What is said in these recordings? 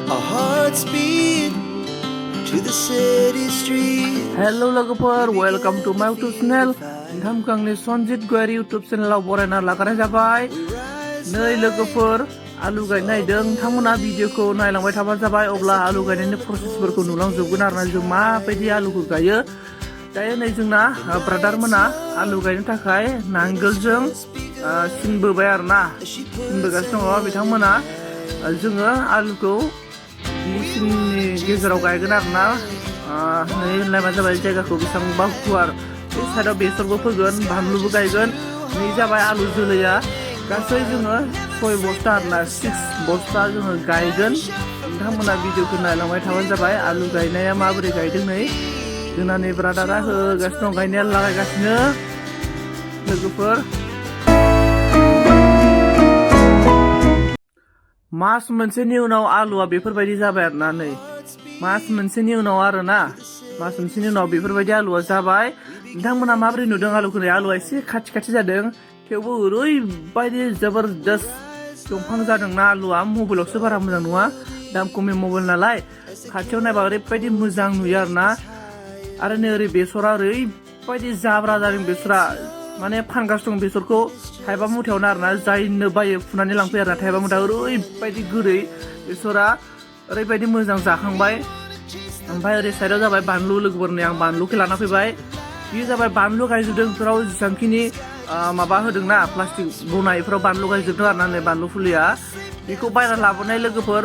Our hearts beat to the city street. Hello logoper, welcome to my YouTube channel. नोंथांखौ आंनि सनजित गयारि YouTube चेनेलाव बरायना लागायनाय जाबाय। नै लोगोफोर आलु गायनो नागिरदों, नोंथांमोना भिडिअखौ नायलांबाय थाबानो जाबाय। अब्ला आलु गायनायनि प्रसेसफोरखौ नुलांजोबगोन आरोना, जों माबायदि आलुखौ गायो। दायो नै जोंना ब्रादार मोना आलु गायनो थाखाय नांगोलजों सिनबोबाय आरोना, सिनबोगासिनो दङ बिथांमोना। जोङो आलुखौ मेचिननि गेजेराव गायगोन आरोना। नै होनलायबा जाबाय जायगाखौ बेसेबांबा गुवार। बे साइडआव बेसरबो फोगोन, बानलुबो गायगोन। नै जाबाय आलु जोलैया, गासै जोङो 6 बस्ता आरोना 6 बस्ता जोङो गायगोन। नोंथांमोना भिडिअखौ नायलांबाय थाबानो जाबाय। आलु गायनाया माबोरै गायदों नै जोंना नै ब्रादारा होगासिनो दं, गायनाया लागायगासिनो लोगोफोर। मास मोनसेनि उनाव आलुआ बेफोरबायदि जाबाय आरोना। नै मास मोनसेनि उनाव आरोना, मास मोनसेनि उनाव बेफोरबायदि आलुआ जाबाय। नोंथांमोना माबोरै नुदों आलुखौ? आलुआ एसे खाथि खाथि जादों, थेवबो ओरैबायदि जबरदस्त दंफां जादोंना आलुआ। मबाइलावसो बारा मोजां नुवा, दाम खमनि मबाइल नालाय। खाथियाव नायबा ओरैबायदि मोजां नुयो आरोना। आरो नै ओरै बेसरा ओरैबायदि जाब्रा जादों बेसरा, माने फानगासिनो दं बेसरखौ थाइबा मुथायावनो आरोना। जायनो बायो फुनानै लांफैयो आरोना थाइबा मुथा। ओरैबायदि गोदै बेसरा, ओरैबायदि मोजां जाखांबाय। ओमफ्राय ओरै साइडआव जाबाय बानलु लोगोफोरनि, आं बानलुखौ लाना फैबाय। बेयो जाबाय बानलु गायजोबदों, बेफोराव जेसेबांखिनि माबा होदोंना प्लास्टिक बनाय, बेफोराव बानलु गायजोबदों आरोना। नै बानलु फुलिया, बेखौ बायना लाबोनाय लोगोफोर,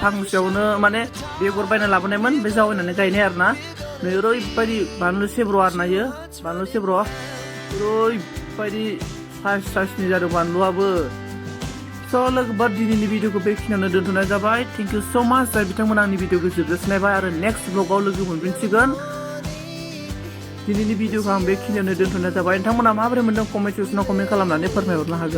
फांसेयावनो माने बेगर बायना लाबोनायमोन, बे जावैनानै गायनाय आरोना। नै ओरैबायदि बानलु सेब्र' आरोना, इयो बानलु सेब्र'। ओरैबायदि साइसनि जादों बानलुआबो। स' लोगोफोर दिनैनि भिडिअखौ बेखिनियावनो दोनथ'नाय जाबाय। थेंक इउ स' माच जाय बिथांमोना आंनि भिडिअखौ जोबजासिम नायबाय। आरो नेक्स्ट ब्लगाव लोगो मोनफिनसिगोन। दिनैनि भिडिअखौ आं बेखिनियावनो दोनथ'नाय जाबाय। नोंथांमोना माबोरै मोनदों कमेन्ट सेक्सनाव कमेन्ट खालामनानै फोरमायहरनो हागोन।